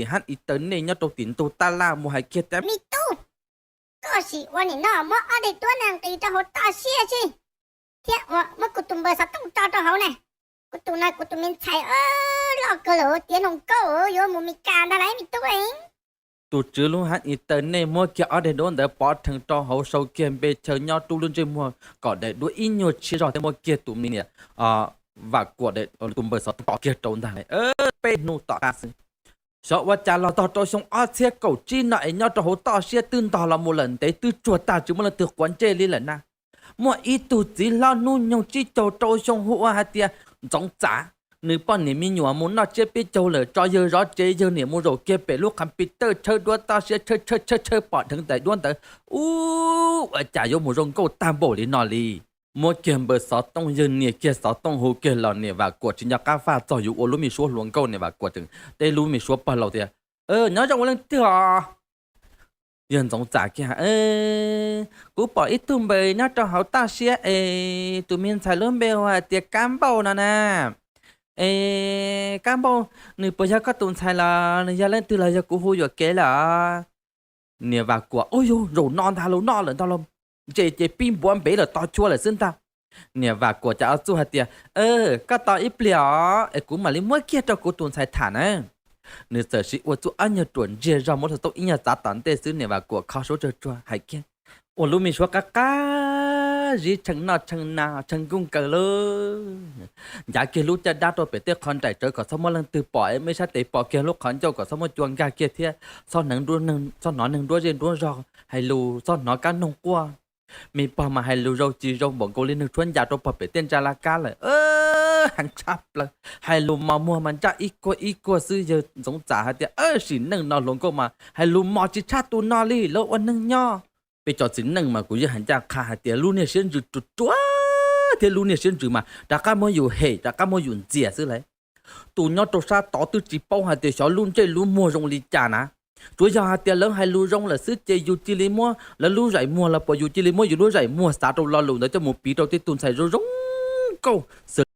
tim hab i taw nej nyob rau tim ntug taj laj mus hais kiag tias, me tub, koj sim ua nim no muab ob daim duab no nqis rau hauv toj siab seb, thiab ua muab kuv tus npawg xov tooj tso rau hauv na. Kuv tus no kuv tus me ntxhais loj kawg lawm, tiav hluas nkauj yuav mus Mes Kas ntag lauj me tub. Tus tswv lub hab i taw nej muab kiag ob daim duab ntawd pov rhees rau hauv, sau kiag npe chaw nyob rub lub ntsej muag kom daim duab ib nyuag tshiab zog thiab muab kiag tus me niam Vam Kuam tus npawg xov tooj tso kiag rau ntag. Peb hnub tom qab xwb, xyov ua cas los txog rau xyoo ob txhiab kaum tsib no es nyob rau hauv toj siab twb ntog los mus lawm ntev twb tsuag tag tsis muaj leej twg quav ntsej li lawm na. Muaj ib tug txiv hlob hnub nyoog tsib caug rau xyoo hu ua hais tias Ntxoov Txav, nws poj niam me nyuam mus noj tsiab peb caug lawm tso yawg zov tsev, yawg niam mus zaum kiag pem lub qhov pis tawj tshawb duab toj siab tshawb tshawb tshawb tshawb pom dheev daim duab ntawd. Ub, ua cas yuav mus zoo nkauj tag npaum li no li. Muab kiag npawg xov tooj, yawg nias kiag xov tooj hu kiag los niam Vam Kuam tsis nco qab faj txog yuav ua lub me suab hluas nkauj, niam Vam Kuam tseem teb lub me suab pog laus tias, nyob zoo ua leej twg os? Yawg Ntxoov Txav kiag, kuv pom ib tug npawg nyob rau hauv toj siab es tus me ntxhais lub npe hu hais tias Kab Npauj no na. Es Kab Npauj, nws puas yog koj tus ntxhais los nws yog leej twg los yog kuv hu yuam kev lawm? Niam Vam Kuam, ub yug, zaum no ntag los noj lawm ntag los, ntses ces pib npuav npev lawm to chua lawm xwb ntag. Niam Vam Kuam cas ob txuj hais tias, koj tos ib pliag os es kuv mam li muab kiag rau kuv tus ntxhais tham na. Nws txawm sim ua txuj ob nyuag ruam ntsiag zog muab xov tooj ib nyuag txav tom ntej xwb, niam Vam Kuam kho suab tsuag tsuag hais kiag, ua lub me suab qab qab zib tshee noj tshee na tshee nkuj nkaws lauj. Ncav kiag lub caj dab rau pem tej qhov nraim tsawv kom txhob muaj leej twg pom, muaj ib sab tes pom kiag lub qhov ncauj kom txhob muaj cua nkag kiag thiab txhob hnov neeg nruab zej nruab zog hais lus, txhob hnov kab noog quaj. Me pog mas hais lus zoo tsis zoo npaum nkaus li neeg tshuab ncas rau pog pem tej ntsa laj kab lawm, heev tshaj plaws. Hais lus mos muag mas ntsaj ib kuag ib kuag xwb. Yawg Ntxoov Txav hais tias, sim neej no hluas nkauj mas hais lus mos tsis tshaj tus no li, lawv ua neeg nyob. Peb cov txiv neej mas kuv yeej hais ncaj qha hais tias lub niag siab ntsws ruam ruam thiab lub niag siab ntsws mas rov qab muab yus hem rov qab muab yus ntxias xwb lauj. Tus nyob rau sab tod twb tsis paub hais tias xyov lub ntsej lub muag zoo li cas na. Tsuas yog hais tias lawv hais lus zoo lawm xwb ces yus cia li muab lawv lub zaim muag los puas yus cia li muab yus lub zaim muag xav rau lo lus ntawd coj mus piv rau tej tug ntxhais zoo zoo nkauj xwb.